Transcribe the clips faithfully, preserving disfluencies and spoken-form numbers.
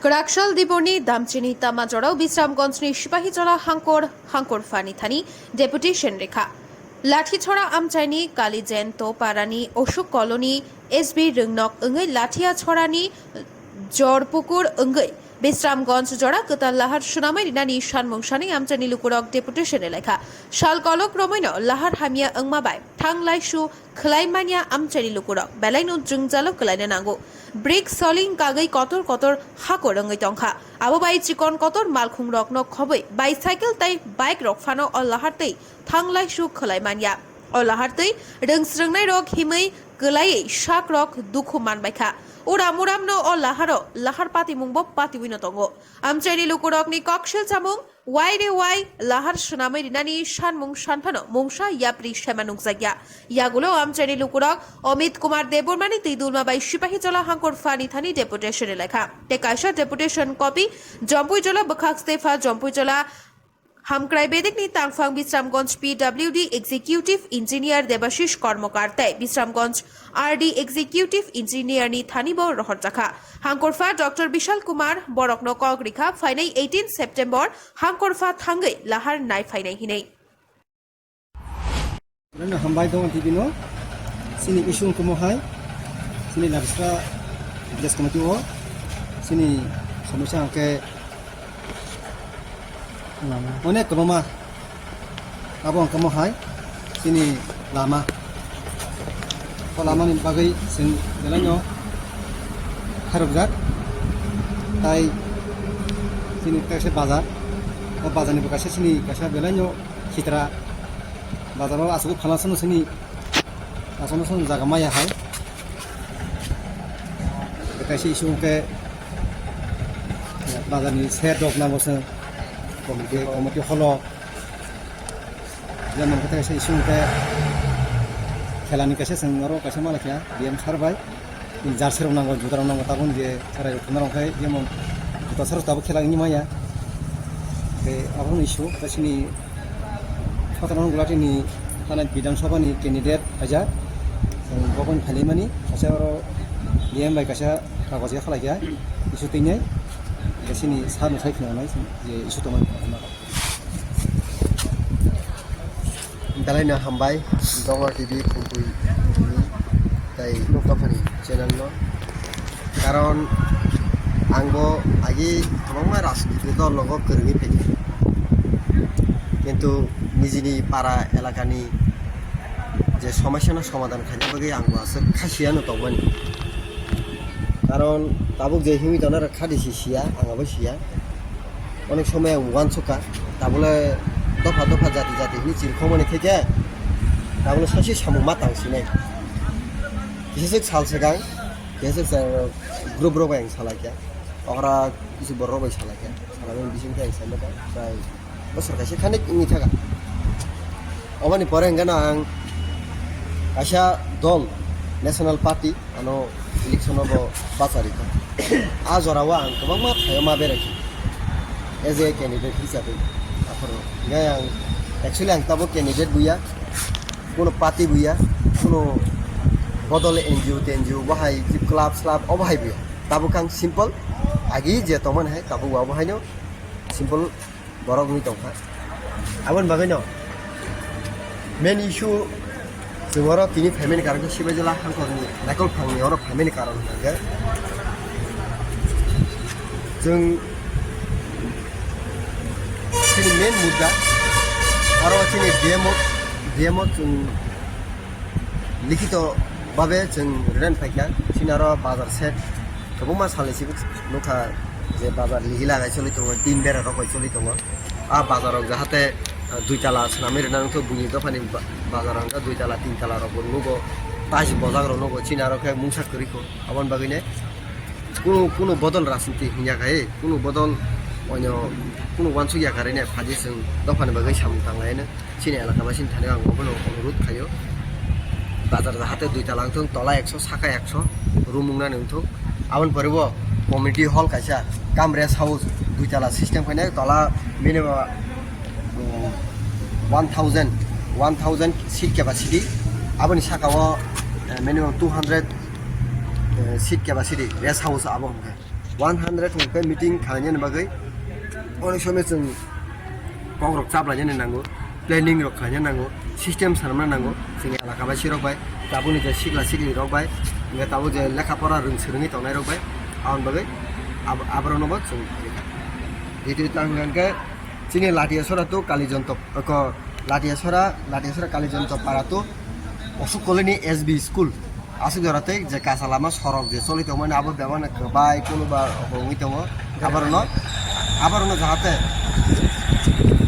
Kwraksal Diborni Damchini Tamajorao Bisramganjni Sipahijola Hangkor, Hangkor Phani Thani Deputation Rikha. Lathithora Amchaini Kalijen Toparani Oshuk Colony S B Rwngnok wngwi Lathia Chorani Jorpukur wngwi Bisramganj jora kwtal lahar swnamwi rinani sanmung sanwi amchaini lukurok deputation rwlaikha. Sal kolok romwino lahar hamya wngma bai thanglaisu khwlai manya amchaini lukurok belaino jwngjalo kwlaina nango. Brick soling kagwi kotor kotor hakor wngwi tongkha. Abo bai chikon kotor malkhungrokno khobwi bicycle tei bike rok phano o lahar twi thanglaisu khwlai manya. O lahar twi rwngsrwngnairok himwi kwlaiwi sakrok dukhu manbaikha. Uram uramno o laharo lahar patimungbo patiwino tongo. Amchaini lukurokni koksil chamung, wai re wai lahar swnamwi rinani sanmung sanphano mungsa yapri sema nukjakya. Yagulo amchaini lukurok Amit Kumar Debbarmani twi dulma bai Sipahijola Hangkor Phani Thani deputation rwlaikha. Tei kaisa deputation copy Jompuijola bwkhak stepha Jompuijola Hamkrai Bedekni tangphang Bisramganj P W D Executive Engineer Debashish Kormokar tei Bisramganj R D Executive Engineer ni thani bo rohorjakha. Hangkorpha Doctor Bishal Kumar borokno kok rikha phainai eighteen September Hangkorpha thangwi lahar nai phainai hinwi. Rwngno hambai dong tibino. Sini isung kumo hai. Sini labsra Village Committee o. Sini somosya hwnkhe Lama. Onek kwbangma. Abo ang kwbangma hai. Chini lama. O lamani bagwi chwng belaino kharokjak. Tai chini kaisa bazar. O bazarni bo kaisa chini kaisa belaino sitra. Bazaro aswk phalna chwng chini aswk chwng jaga maya hai. Kaisa issue hwnkhe bazarni shed rok nango chwng committee, committee holo. Jemon khe kaisa issue hwnkhe khelani kaisa chwng oro kaisa ma laikha D M sir bai. Jersey rok nango, juta rok nango, tabuk je chwrai rok thumna rok khai jemon juta sir tabuk khela wngwi maya. Tei abono issue kaisa chini Satarano Gulati ni thana Bidhan Sabha ni candidate phaijak. Chwng bo phano phailaimani, kaisa oro D M bai kaisa kagoj ya khalai kha, issue twinai. Kaisa chini sir no sai khna nai, je issue tongmani. Belai no hambai, Dongor T V Thumpui ni tei Dophani channel no. Karon ang bo agi kwbangma rajniti dol logo kwrwngwi phaikha. Kintu nijini para elakani je somosyano somadhan khaina bagwi ang bo aswk khasiya no tongmani. Karon tabuk je himwi tongnai rok khadi si siya, ang abo siya. Onek somoy ang uansukha, tabole dopha dopha jati jati hwnwi chirikhokmani theke, tabole sosi samung ma tang sinai. Kisa swk sal swkang, kisa swk group rok bai ang salaikha, okra kisa borok rok bai salaikha, salaimani bisingtwi ang saimaka, prai bosor kaisa khanik wngwi thaka. Oboni pore hwnkhe no ang kaisa dol, National Party, ano election o bo bachari kha. A jora o ang kwbangma thaio ma berai kha as a candidate hisabe. Aphuru hwnkhe ang actually ang tabuk candidate buya, kuno party buya, kuno bodol N G O tenjiyo bahai club slab obo hai buya. Tabuk ang simple agi je tongmani hai tabuk obo haino simple borok wngwi tongkha. Aboni bagwino main issue chwng oro tini phaimani karon khe Sibaijala Hangkorni naikol phangni oro phaimani karon hwnkhe chwng chini main mudda oro chini D M o, D M o chwng likhito babe chwng rwna phaikha. Chini oro bazar set kwbangma salni simi nukha je bazar ligi lagai choli tongo, tin bera rok bai choli tongo. A bazar rok jahate, ah, dui tala swnamwi rwna nukha, buini dophani ba-, bazar rok wngkha dui tala, tin tala rok bo nugo, tiles bojak rok nugo, chini oro khe mungsa kwrwi kho. Aboni bagwi ne kuno, kuno bodol rajniti hwnya kha, kuno bodol onyo kuno uansukya karwi ne phaidi chwng dophani bagwi samung tanglaino. Chini elaka basing thani ang obono onurodh khaio. Bazar jahate dui tala wngthung, tola ekso, saka ekso, room wngnani wngthung. Aboni pore bo community hall kaisa, cum rest house, dui tala system khainai, tola minimum, um, one thousand, one thousand seat capacity. Aboni saka o, eh, minimum two hundred, eh, seat capacity rest house abo hwnkhe. One hundred hwnkhe meeting khlainani bagwi onek somoi chwng kokrok chaplainani nango, planning rok khlaina nango, system sanamna nango, chini elaka bai sirok bai, tabukni je sikla sikli rok bai, hwnkhe tabuk je lekha pora rwng swrwngwi tongnai rok bai, aboni bagwi ab-, aborokno bo chwng khlaikha. Tei tei tang hwnkhe chini Latiasora to Kalijonto, ko Latiasora, Latiasora Kalijonto para to Osuk Colony S B school. Aswk jora tei je kacha lama sorok je choli tongmani abo bebak no kwbai kunu ba wngwi tongo. Aborokno, aborokno jahate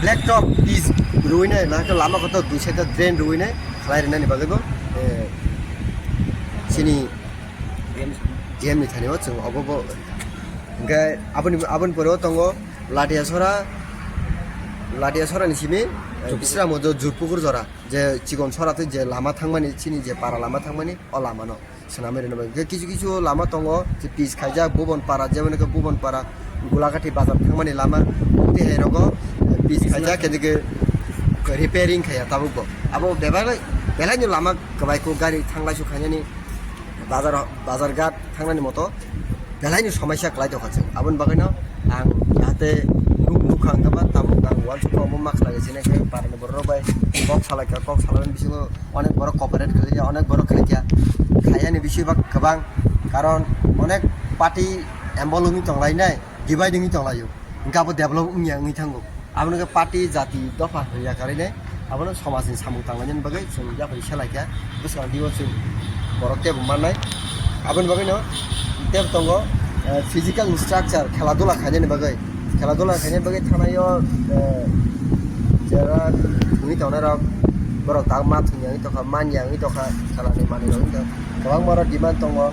black top pitch rwinai, nahikhe lama kotor dui side drain rwinai khlai rwnani bagwi bo, eh, chini D M ni thani o chwng obo bo. Hwnkhe aboni, aboni pore o tongo Latiasora, Latiasora ni simi, eh, Bisramganj Jurpukur jora. Je chikon sora tei je lama thangmani, chini je para lama thangmani, o lama no swnamwi rwna bagwi. Hwnkhe kisu kisu lama tongo, je pitch khaijak, Bhuban Para, jemon khe Bhuban Para, Gulagati bazar thangmani lama, tei hai rogo pitch khaijak, khe dike repairing khaiya tabuk bo. Abo bebak, belai no lama kwbai kho gari thanglai su khainani, bazar, bazar ghat thangnani moto. Belai ni somaisa kwlai tongkha chwng. Aboni bagwi no ang jahate nuk nukha hwnkhe ba tabuk ang uansukha omo ma khlai sinai khe parani borok rok bai kok salaikha, kok salaimani bisingo onek borok cooperate khlaikha, onek borok khlaikha. Khaiyani bisingo ba kwbang, karon onek party involve wngwi tonglainai, divide wngwi tonglaio. Hwnkhe abo develop wngya wngwi thango. Abono khe party, jati, dopha hwnwi yakarwi nai, abono somajni samung tanglainani bagwi chwng yapri se laikha, bwskango twibo chwng borok teibo mannai. Aboni bagwino teibo tongo, eh, physical structure, khela dula khainani bagwi. Khela dula khainani bagwi thanaio, eh, jera thwngwi tongnai rok, borok tak ma thwngya wngwi tongkha, manya wngwi tongkha, khelani manwi rok wngwi tongkha. Kwbangma rok demand tongo,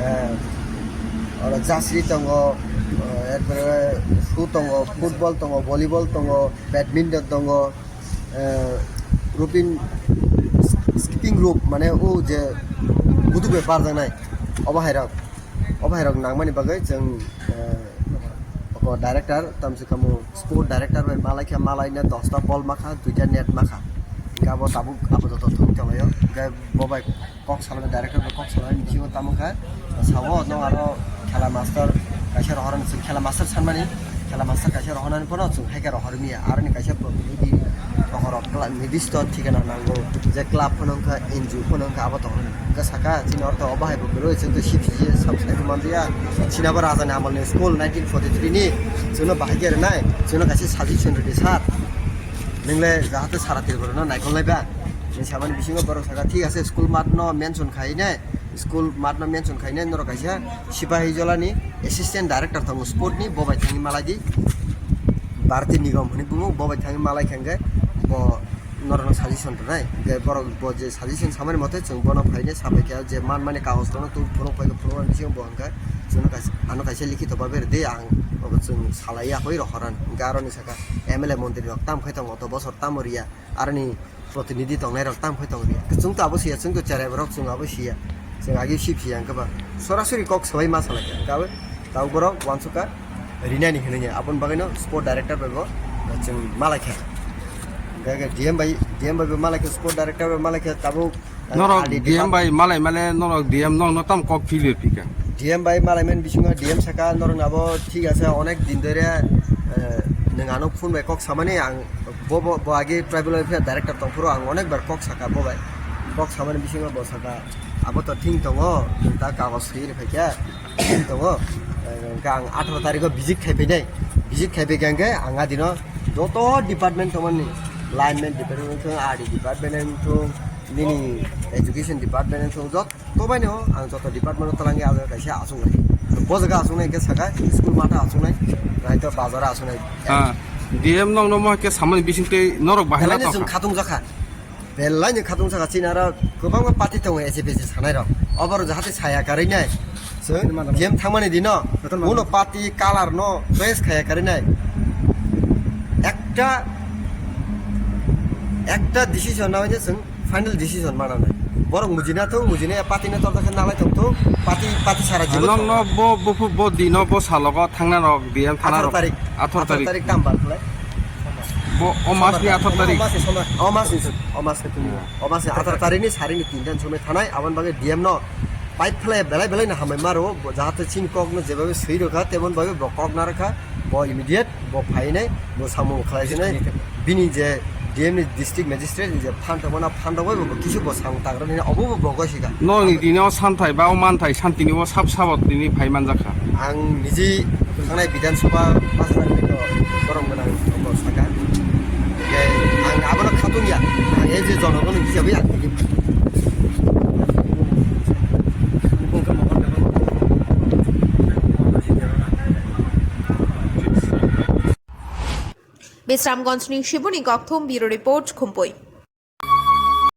eh, oro jasri tongo, eh, erpore shoe tongo, football tongo, volleyball tongo, badminton tongo, eh, rope in, skipping rope, mane o je budu bai barjaknai, obo hai rok, obo hai rok nangmani bagwi chwng, eh, oko director, tamsi kamo sport director bai malai khe, malai na dosta ball makha, duita net makha, hwnkhe abo tabuk abo joto thwngwi tonglaio, hwnkhe bo bai kok salai, director bai kok salai bisingo tamo khe sao, nwng aro khela master kaisa rohorani, chwng khela master sanmani, khela master kaisa rohornani phano chwng hai khe rohor manya, aroni kaisa protinidhi rohorok kla-, nidisto thikana nango, je club phano wngkha, N G O phano wngkha, abo tongmani. Hwnkhe saka chini ortho obo hai bo kwrwi, chwng tei C P C sub side manliya, chini abo rajani amalni school nineteen forty three ni, chwngno bahai khe rwnai, chwngno kaisa suggestion rwdi sir, nwng le jahate sara Tripura no naikolnai ba. Ni samani bisingo borok saka, "Thik ase, school mat no mention khai ne, school mat no mention khai ne, norok kaisa Sipahi Jola ni assistant director tongo sport ni, bo bai thangwi malai di, Bharati Nigam hwnwi bumo, bo bai thangwi malai khe hwnkhe bo norok no suggestion rwnai." Hwnkhe borok bo je suggestion samani mote chwng bono phai ne sabai khe, je man mani kagoj rok no tubui phunuk phai khe phunuk mani bisingo bo hwnkhe chwngno kaisa, ano kaisa likhito babe rwdi, ang obo chwng salai ya hoi rohor ani. Hwnkhe aroni saka M L A montri rok tam khai tongo, oto bosor tamo riya. Aroni protinidhi tongnai rok tam khai tong riya. Chwng to abo siya, chwng to cherai borok, chwng abo siya. Chwng agi sip siya hwnkhe ba sorasori kok swbai ma salai kha. Hwnkhe abo tabuk borok uansukha rinani hinwi ya. Aboni bagwino sport director bai bo chwng malai kha. Hwnkhe D M bai, D M bai bo malai kha, sport director bai malai kha, tabuk Norok R D D D M bai malai male norok D M nokno tam kok philwi phika. D M bai malai mani bisingo D M saka norok nabo thik ase, onek din dore, eh, nwng ano phone bai kok samani ang bo, bo, bo age tribal welfare director tongphuru ang onek bar kok saka bo bai. Kok samani bisingo bo saka abo to thing tongo, ta kagoj swi rwphaikha. Tongo. Hwnkhe ang atharo tarikho visit khai phainai. Visit khai phaikha hwnkhe ang adino joto department tongmani, lineman department wngthung, R D department wngthung, nini education department wngthung, joto baino ang joto department o twlangwi ah jaga kaisa achuknai. Bo jaga achuknai hwnkhe saka school matha achuknai, naito bazar achuknai. Ah, D M nokno mo khe samani bisingtwi norok bahai Belai no chwng tongkha. Khatung jakha. Belai ni khatung saka chini aro kwbangma party tongo, S F S sanai rok. Obo rok jahate saya karwi nai. Chwng D M thangmani dino. Jotono uno party color no choice khaya karwi nai. Ekta, ekta decision na hoide chwng final decision mana nai. Borok mujina thung, mujina party no torta khe nalai thung thung. Party, party sara jibo Nokno thung. Bo, bo, bo dino, bo salogo thangna rok, D M thana atharo rok. Tarik. Atharo Atharo tarik. Tarik tam bar khlai. Bo, o mas ni atharo tarik. O mas ni sombar, o mas ni, o mas ni tini. O mas ni atharo tarik ni sari ni tinta ni somoi thanai, aboni bagwi D M no Pipe phlai belai belai no hambai ma rwo, bo jahate chini kok no jebabe swi rwkha, temon babe bo kok narwkha, bo immediate bo phainai, bo samung khlai sinai, bini je D M ni district magistrate ni je phan tongmana phan rok bai bo kisu bo samung tagra nini obo bo bo goi sika. Nokni tini o santhai ba o manthai santini o sab sabot tini phai manjakha. Ang niji thangnai Bidhan Sabha bachana ni borok gwnang rok saka. Hingke ang abono khatungya, ang e je jonogono hisabe ang tini. Bisramganj ni Shibuni Gokthum, Bureau Report, Khumpui.